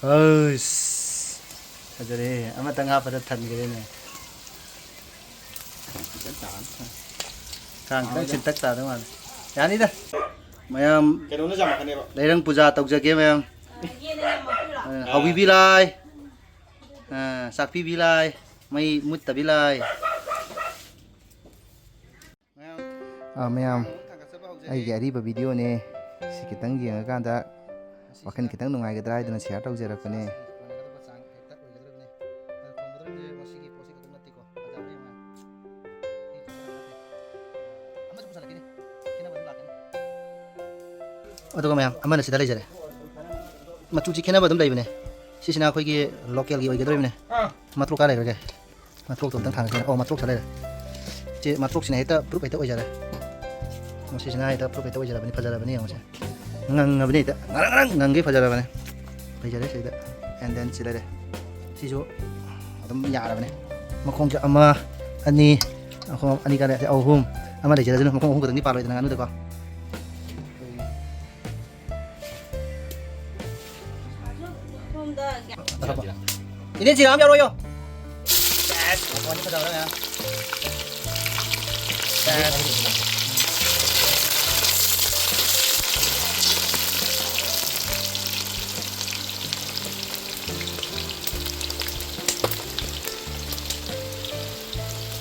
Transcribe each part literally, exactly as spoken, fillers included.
ꯑꯁ, ꯐꯖꯔꯦ꯫ ꯑꯃꯇꯪ ꯍꯥꯞꯄꯗ ꯊꯟꯈ꯭ꯔꯦꯅꯦ꯫ ꯀꯥꯡ ꯈꯤꯇꯪ ꯆꯤꯟꯇꯛ ꯇꯥꯗꯧ ꯃꯥꯜꯂꯦ꯫ ꯌꯥꯅꯤꯗ꯫ ꯃꯌꯥꯝ ꯀꯩꯅꯣꯅ ꯆꯥꯝꯃꯛꯀꯅꯦꯕ꯫ ꯂꯩꯔꯪ ꯄꯨꯖꯥ ꯇꯧꯖꯒꯦ ꯃꯌꯥꯝ꯫ ꯑ, ꯍꯧꯕꯤꯕꯤ ꯂꯥꯏ꯫ ꯑ, ꯆꯥꯛꯄꯤꯕꯤ ꯂꯥꯏ꯫ ꯃꯩ ꯃꯨꯠꯇꯕꯤ ꯂꯥꯏ꯫ ꯑꯥ, ꯃꯌꯥꯝ, ꯑꯩꯒꯤ ꯑꯔꯤꯕ ꯚꯤꯗꯤꯑꯣꯅꯦ꯫ ꯁꯤ ꯈꯤꯇꯪ ꯌꯦꯡꯉꯀꯥꯟꯗ ꯋꯥꯈꯜ ꯈꯤꯇꯪ ꯅꯨꯡꯉꯥꯏꯒꯗ꯭ꯔꯥ ꯍꯥꯏꯗꯨꯅ ꯁꯤꯌꯥꯔ ꯇꯧꯖꯔꯛꯄꯅꯦ꯫ ꯑꯗꯨꯒ ꯃꯌꯥꯝ, ꯑꯃꯅ ꯁꯤꯗ ꯂꯩꯖꯔꯦ꯫ ꯃꯆꯨꯁꯤ ꯈꯦꯠꯅꯕ ꯑꯗꯨꯝ ꯂꯩꯕꯅꯦ꯫ ꯁꯤꯁꯤꯅ ꯑꯩꯈꯣꯏꯒꯤ ꯂꯣꯀꯦꯜꯒꯤ ꯑꯣꯏꯒꯗꯧꯔꯤꯕꯅꯦ꯫ ꯃꯇ꯭ꯔꯣꯛ ꯀꯥꯏ ꯂꯩꯈ꯭ꯔꯒꯦ? ꯃꯇ꯭ꯔꯣꯛꯇꯣ ꯑꯝꯇꯪ ꯊꯥꯡꯒꯠꯀꯦꯅꯦ꯫ ꯑꯣ, ꯃꯇ꯭ꯔꯣꯛ ꯊꯥ ꯂꯩꯔꯦ꯫ ꯁꯤ ꯃꯇ꯭ꯔꯣꯛꯁꯤꯅ ꯍꯦꯛꯇ ꯄ꯭ꯔꯨꯞ ꯍꯦꯛꯇ ꯑꯣꯏꯖꯔꯦ꯫ ꯃꯁꯤꯁꯤꯅ ꯍꯦꯛꯇ ꯄ꯭ꯔꯨꯞ ꯍꯦꯛꯇ ꯑꯣꯏꯖꯔꯕꯅꯤ, ꯐꯖꯔꯕꯅꯤ ꯌꯦꯡꯉꯨꯁꯦ꯫ ꯉꯪꯉꯕꯅꯤ ꯍꯦꯛꯇ, ꯉꯔꯪ ꯉꯔꯪ ꯉꯪꯒꯩ ꯐꯖꯔꯕꯅꯤ꯫ ꯂꯩꯖꯔꯦ ꯁꯤꯗ꯫ And then ꯁꯤ ꯂꯩꯔꯦ꯫ ꯁꯤꯁꯨ ꯑꯗꯨꯝ ꯌꯥꯔꯕꯅꯦ꯫ ꯃꯈꯣꯡꯁꯦ ꯑꯃ, ꯑꯅꯤ, ꯃꯈꯣꯡ ꯑꯅꯤ ꯀꯥꯔꯦ, ꯑꯁꯤ ꯑꯍꯨꯝ꯫ ꯑꯃ ꯂꯩꯖꯔꯁꯅꯨ, ꯃꯈꯣꯡ ꯑꯍꯨꯝ ꯈꯛꯇꯪꯗꯤ ꯄꯥꯜꯂꯣꯏꯗꯅ ꯉꯥꯅꯨꯗꯀꯣ꯫ ꯏꯅꯦ, ꯖꯤꯔꯥ ꯑꯃ ꯌꯥꯎꯔꯛꯑꯣ꯫ ꯁꯦꯁ, ꯃꯈꯣꯟꯗꯤ ꯐꯖꯕ꯭ꯔꯥ ꯃꯌꯥꯝ? ꯁꯦꯁ꯫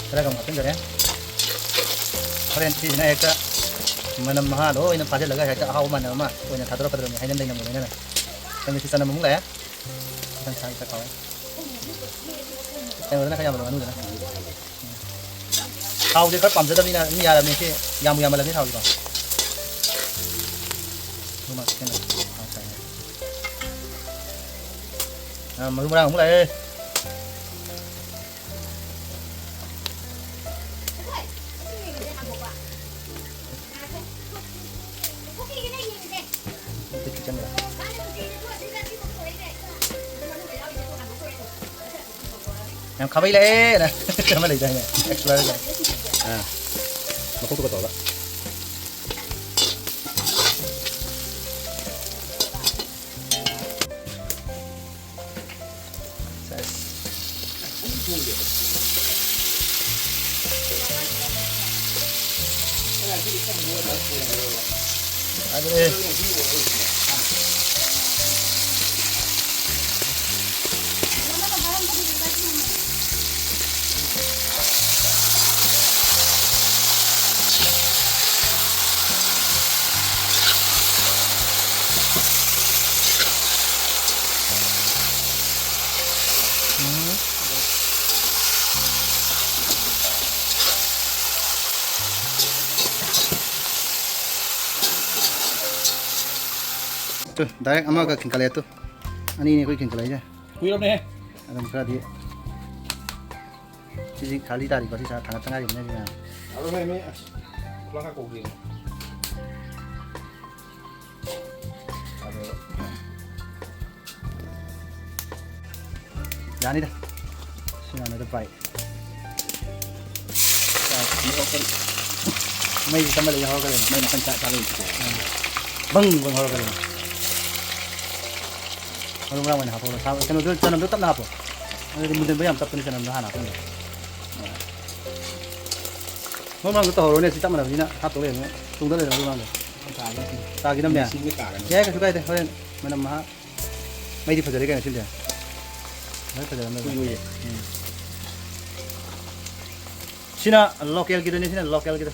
ꯈꯔꯒ ꯑꯃꯨꯛ ꯍꯥꯞꯆꯤꯟꯖꯔꯦ꯫ ꯍꯣꯔꯦꯟ ꯁꯤꯁꯤꯅ ꯍꯦꯛꯇ ꯃꯅꯝ ꯃꯍꯥ ꯂꯣꯏꯅ ꯐꯥꯖꯤꯜꯂꯒ ꯍꯦꯛꯇ ꯑꯍꯥꯎꯕ ꯃꯅꯝ ꯑꯃ ꯑꯣꯏꯅ ꯊꯥꯗꯣꯔꯛꯀꯗꯧꯔꯕꯅꯤ, ꯍꯥꯏꯅ ꯂꯩꯅꯝ ꯑꯣꯏꯅ꯫ ꯈꯪꯗꯦ, ꯁꯤ ꯆꯅꯝ ꯑꯃꯨꯛ ꯂꯥꯛꯑꯦ꯫ ꯈꯤꯇꯪ ꯁꯥꯏ ꯈꯔ ꯀꯥꯎꯔꯦ꯫ ꯀꯩꯅꯣꯗꯅ ꯈꯔ ꯌꯥꯝꯕ꯭ꯔꯣ, ꯉꯥꯅꯨꯗꯅ? ꯊꯥꯎꯁꯦ ꯈꯔ ꯄꯥꯝꯖꯗꯕꯅꯤꯅ ꯑꯗꯨꯝ ꯌꯥꯔꯕꯅꯤ꯫ ꯁꯤ ꯌꯥꯝꯕꯨ ꯌꯥꯝꯃꯜꯂꯕꯅꯤ ꯊꯥꯎꯁꯤꯀꯣ꯫ ꯑꯗꯨꯃ ꯈꯤꯇꯪ ꯊꯥꯎ ꯆꯥꯏ꯫ ꯑꯥ, ꯃꯔꯨ ꯃꯔꯥꯡ ꯑꯃꯨꯛ ꯂꯥꯛꯑꯦ꯫ ꯌꯥꯝ ꯈꯥꯕꯩ ꯂꯥꯛꯑꯦꯅ ꯑꯃ ꯂꯩꯗꯥꯏꯅꯦ, ꯑꯦꯛꯁꯄ꯭ꯂꯣꯔꯔ꯫ ꯑꯥ, ꯃꯀꯣꯛꯇꯨꯒ ꯇꯧꯔꯒ꯫ ꯑꯗꯨꯅꯦ꯫ ꯇꯨ, direct ꯑꯃꯒ ꯈꯤꯟꯀꯠꯂꯛꯑꯦ ꯇꯨ꯫ ꯑꯅꯤꯅꯤ ꯑꯩꯈꯣꯏ ꯈꯤꯟꯀꯠꯂꯛꯏꯁꯦ꯫ ꯀꯨꯏꯔꯕꯅꯦꯍꯦ꯫ ꯑꯗꯨꯝ ꯈꯔꯗꯤ ꯁꯤꯁꯤ ꯈꯥꯂꯤ ꯇꯥꯔꯤꯀꯣ, ꯁꯤ ꯊꯥꯡꯒꯠꯇ ꯉꯥꯏꯔꯤꯕꯅꯦ ꯁꯤꯅ꯫ ꯑꯗꯨ ꯍꯦ ꯃꯤ ꯑꯁ ꯈꯨꯂꯪ ꯈꯔ ꯀꯧꯒꯦ꯫ ꯑꯗꯣ ꯌꯥꯅꯤꯗ꯫ ꯁꯤ ꯌꯥꯅꯤꯗ ꯄꯥꯏ꯫ ꯃꯩꯁꯤ ꯀꯟꯃꯜꯂꯗꯤ ꯍꯧꯔꯛꯀꯗꯣꯏꯅꯤ꯫ ꯃꯩ ꯅꯥꯀꯟ ꯆꯥ-, ꯆꯥꯕꯩ꯫ ꯕꯪ ꯕꯪ ꯍꯧꯔꯛꯀꯗꯣꯏꯅꯤ꯫ ꯃꯔꯨ ꯃꯔꯥꯡ ꯑꯣꯏꯅ ꯍꯥꯞꯄꯛꯑꯣ꯫ ꯁꯥ-, ꯀꯩꯅꯣꯗꯣ, ꯆꯅꯝꯗꯣ ꯇꯞꯅ ꯍꯥꯞꯄꯣ꯫ ꯑꯗꯨꯗꯤ ꯃꯨꯟꯖꯟꯕ ꯌꯥꯝ ꯇꯞꯄꯅꯤ, ꯆꯅꯝꯗꯣ ꯍꯥꯟꯅ ꯍꯥꯞꯄꯝꯕ꯫ ꯃꯔꯨ ꯃꯔꯥꯡꯗꯣ ꯇꯧꯍꯧꯔꯣꯅꯦ, ꯁꯤ ꯆꯞ ꯃꯥꯟꯅꯕꯅꯤꯅ ꯍꯥꯞꯇꯧ ꯂꯩꯔꯝꯃꯦ꯫ ꯇꯨꯡꯗ ꯂꯩꯔꯝꯃꯦ ꯃꯔꯨ ꯃꯔꯥꯡꯗꯣ꯫ ꯇꯥꯒꯤꯅꯕꯅꯦ꯫ ꯃꯦꯆꯤꯟꯗ ꯇꯥꯒꯅꯤ꯫ ꯌꯥꯏ, ꯀꯩꯁꯨ ꯀꯥꯏꯗꯦ꯫ ꯍꯣꯔꯦꯟ ꯃꯅꯝ ꯃꯍꯥ-, ꯃꯩꯗꯤ ꯐꯖꯔꯦ ꯀꯩꯅꯣ ꯁꯤꯝꯗꯤ꯫ ꯂꯣꯏ ꯐꯖꯔꯝꯃꯦ꯫ ꯀꯨꯏꯔꯣꯏꯌꯦ꯫ ꯎꯝ꯫ ꯁꯤꯅ ꯂꯣꯀꯦꯜꯒꯤꯗꯨꯅꯤ, ꯁꯤꯅ ꯂꯣꯀꯦꯜꯒꯤꯗꯨ꯫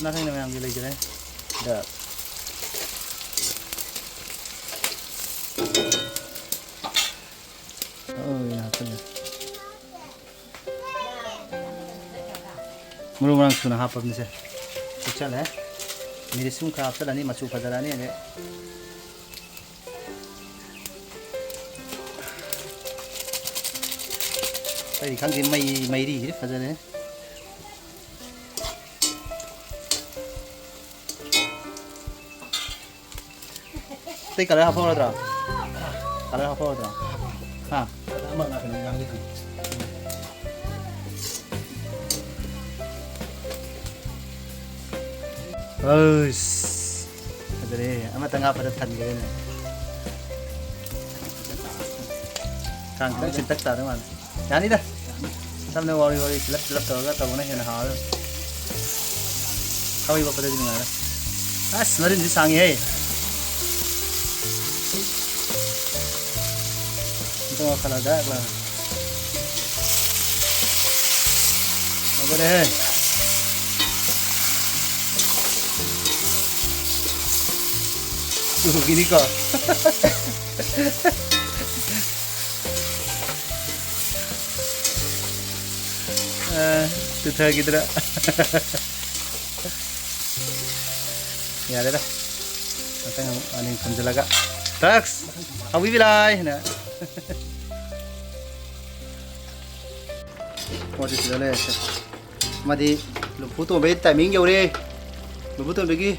ꯅꯥꯊꯪꯅ ꯃꯌꯥꯝꯒꯤ ꯂꯩꯖꯔꯦ꯫ ꯗ꯫ ꯑꯣ, ꯌꯥꯝ ꯍꯥꯞꯆꯤꯜꯂꯦ꯫ ꯃꯔꯨ ꯃꯔꯥꯡ ꯁꯨꯅ ꯍꯥꯞꯄꯕꯅꯤꯁꯦ꯫ ꯐꯨꯠꯆꯜꯂꯦ꯫ ꯃꯤꯅꯤꯠ ꯁꯨꯝ ꯈꯔ ꯍꯥꯞꯆꯜꯂꯅꯤ, ꯃꯆꯨ ꯐꯖꯔꯛꯑꯅꯤ ꯑꯗꯩ꯫ ꯑꯇꯩꯗꯤ ꯈꯪꯗꯦ, ꯃꯩ, ꯃꯩꯔꯤꯁꯤꯗꯤ ꯐꯖꯔꯦ꯫ ꯑꯇꯩ colour ꯍꯥꯞꯐꯧꯔꯗ꯭ꯔꯣ? Colour ꯍꯥꯞꯐꯧꯔꯗ꯭ꯔꯣ? ꯍꯥ? ꯑꯃ ꯉꯥꯛꯇꯅꯤ ꯉꯥꯡꯒꯗꯣꯏꯁꯦ꯫ ꯑꯁ, ꯐꯖꯔꯦ꯫ ꯑꯃꯇꯪ ꯍꯥꯞꯄꯗ ꯊꯟꯈ꯭ꯔꯦꯅꯦ꯫ ꯀꯥꯡ ꯈꯤꯇꯪ ꯆꯤꯟꯇꯛ ꯇꯥꯗꯧ ꯃꯥꯜꯂꯦ꯫ ꯌꯥꯅꯤꯗ꯫ ꯁꯝꯅ ꯋꯥꯔꯤ ꯋꯥꯔꯤ ꯆꯤꯂꯞ ꯆꯤꯂꯞ ꯇꯧꯔꯒ ꯇꯧꯕꯅ ꯍꯦꯟꯅ ꯍꯥꯎꯋꯦ꯫ ꯊꯥꯎ ꯌꯣꯠꯄꯗꯗꯤ ꯅꯨꯡꯉꯥꯏꯔꯦ꯫ ꯑꯁ, ꯃꯔꯤꯟꯗꯤ ꯁꯥꯡꯉꯤꯍꯦ꯫ ꯑꯝꯇ ꯉꯧꯈꯠꯂꯣ, ꯗꯛ ꯂꯥꯎꯅ꯫ ꯐꯖꯔꯦꯍꯦ꯫ ꯇꯨꯈꯤꯅꯤꯀꯣ꯫ ꯑ, ꯇꯨꯊꯈꯤꯗ꯭ꯔꯥ? ꯌꯥꯔꯦꯗ꯫ ꯃꯊꯪ ꯑꯃꯨꯛ ꯑꯅꯤ ꯊꯝꯖꯤꯜꯂꯒ꯫ ꯇꯛꯁ! ꯍꯥꯎꯕꯤꯕ ꯂꯥꯏ ꯍꯥꯏꯅ꯫ ꯄꯣꯠꯁꯤ ꯁꯤꯗ ꯂꯩꯔꯁꯦ꯫ ꯑꯃꯗꯤ ꯂꯨꯝꯐꯨ ꯇꯣꯝꯕꯒꯤ ꯇꯥꯏꯃꯤꯡ ꯌꯧꯔꯦ꯫ ꯂꯨꯝꯐꯨ ꯇꯣꯝꯕꯒꯤ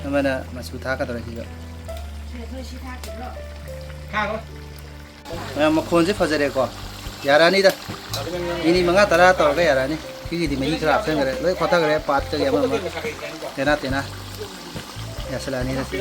ꯑꯃꯅ ꯃꯆꯨ ꯊꯥꯛꯀꯗꯧꯔꯦ ꯁꯤꯗ꯫ ꯃꯌꯥꯝ, ꯃꯈꯣꯟꯁꯦ ꯐꯖꯔꯦꯀꯣ꯫ ꯌꯥꯔꯛꯑꯅꯤꯗ꯫ ꯃꯤꯅꯤꯠ ꯃꯉꯥ ꯇꯔꯥ ꯇꯧꯔꯒ ꯌꯥꯔꯛꯑꯅꯤ꯫ ꯁꯤꯒꯤꯗꯤ ꯃꯍꯤ ꯈꯔ ꯍꯥꯞꯆꯟꯈ꯭ꯔꯦ꯫ ꯂꯣꯏ ꯈꯣꯠꯊꯈ꯭ꯔꯦ꯫ ꯄꯥꯠꯇꯒꯤ ꯑꯃ ꯑꯃ꯫ ꯇꯦꯅꯥ ꯇꯦꯅꯥ꯫ ꯌꯥꯁꯤꯜꯂꯛꯑꯅꯤꯗ ꯁꯤ꯫